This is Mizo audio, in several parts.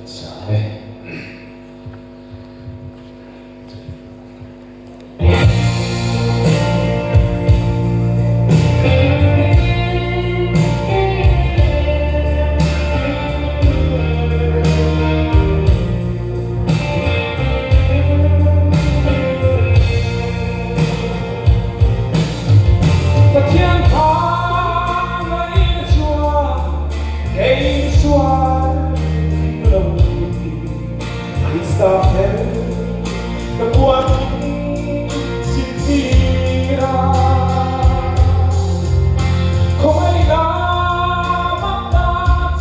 Sa ang e. Pathian kha ngaihna chuan kei sual ka lo ti. Krista fel ka puan chimtir a. Khawngaihna makna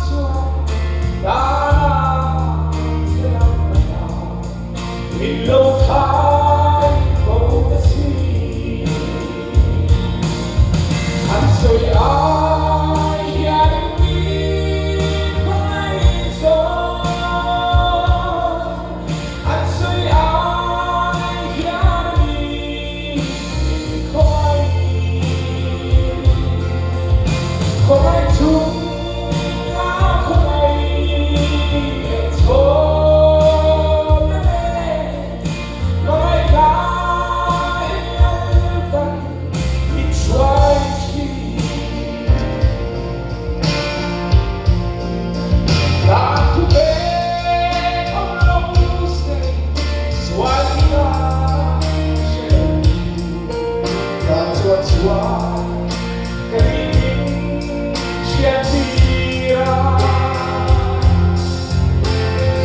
chuan dana che lam ka ta. Min lo thai ko ta si. An sawi ai hian min khawngaih zawk. An sawi ai hian min khawngaih. Khawngaih chunga khawngaih leh chhawm na nen.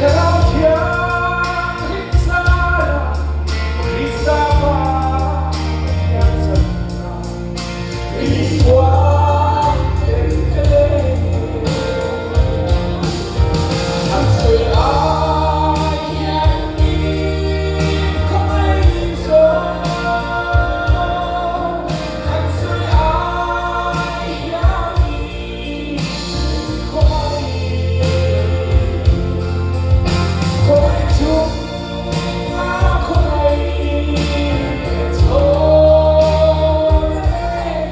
Thlarau Thianghlim zarah Krista pa Pathian channa Isua tel ka leng An sawi ai hian min khawngaih zawk An sawi ai hian min khawngaih Khawngaih chunga khawngaih leh chhawm nen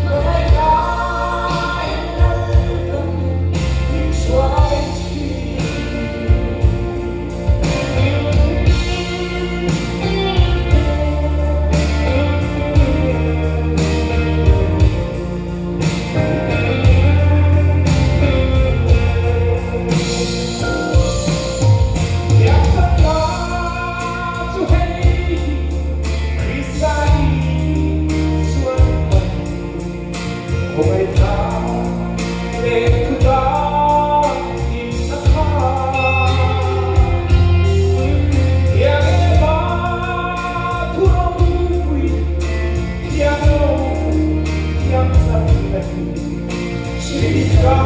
khawngaih lai laldan min hruai thin. Biaksak chu hei hi Krista i chuan mai khawngaihna leh thutak in a khat. Thiang ema thu ropui thiang lo thiang chan na hi Krista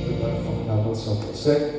Lalpan fakna malsawm rawh se.